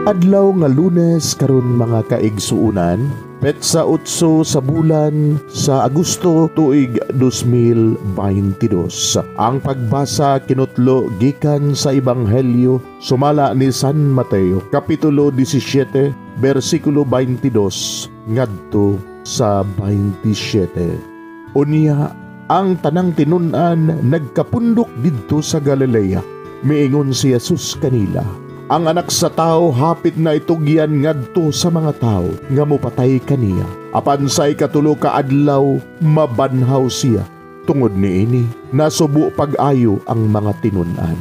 Adlaw nga Lunes karon, mga kaigsuunan, petsa 8 sa bulan sa Agosto, tuig 2022. Ang pagbasa kinutlo gikan sa Ebanghelyo sumala ni San Mateo, kapitulo 17, bersikulo 22 ngadto sa 27. Unya ang tanang tinun-an nagkapundok didto sa Galilea. Miingon si Jesus kanila, "Ang Anak sa Tao hapit na itugyan ngadto sa mga tao nga mopatay kaniya. Apan sa ikatulo ka adlaw mabanhaw siya." Tungod niini, nasubo pag-ayo ang mga tinun-an.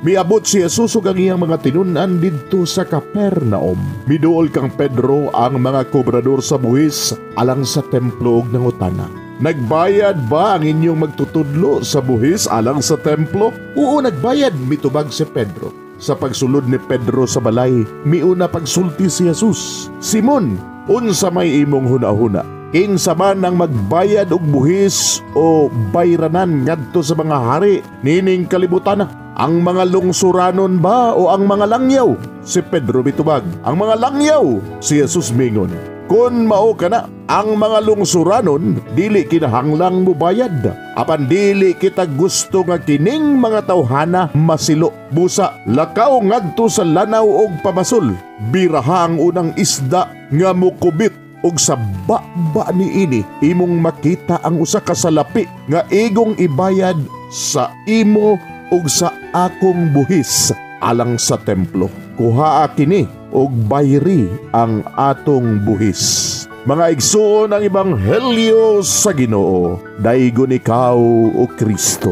Miabot si Jesus ug ang iyang mga tinun-an didto sa Capernaum. Miduol kang Pedro ang mga kobrador sa buhis alang sa templo ug nangutana, "Nagbayad ba ang inyong magtutudlo sa buhis alang sa templo?" "Oo, nagbayad," mitubag si Pedro. Sa pagsulod ni Pedro sa balay, miuna pagsulti si Jesus, "Simon, unsa may imong hunahuna? Kinsa man ang magbayad og buhis o bayranan ngadto sa mga hari nining kalibutan? Ang mga lungsuranon ba o ang mga langyaw?" Si Pedro mitubag, "Ang mga langyaw." Si Jesus mingon, "Kung mao kana, ang mga lungsuranon dili kinahanglang mubayad. Apan dili kita gusto nga kining mga tawhana masilo. Busa lakaw ngadto sa lanaw og pabasol. Biraha ang unang isda nga mukubit ug sa baba niini imong makita ang usa ka salapi nga igong ibayad sa imo ug sa akong buhis alang sa templo. Kuhaa kini ug bayri ang atong buhis." Mga igsuon, ang Ebanghelyo sa Ginoo. Daygon ikaw, o Kristo.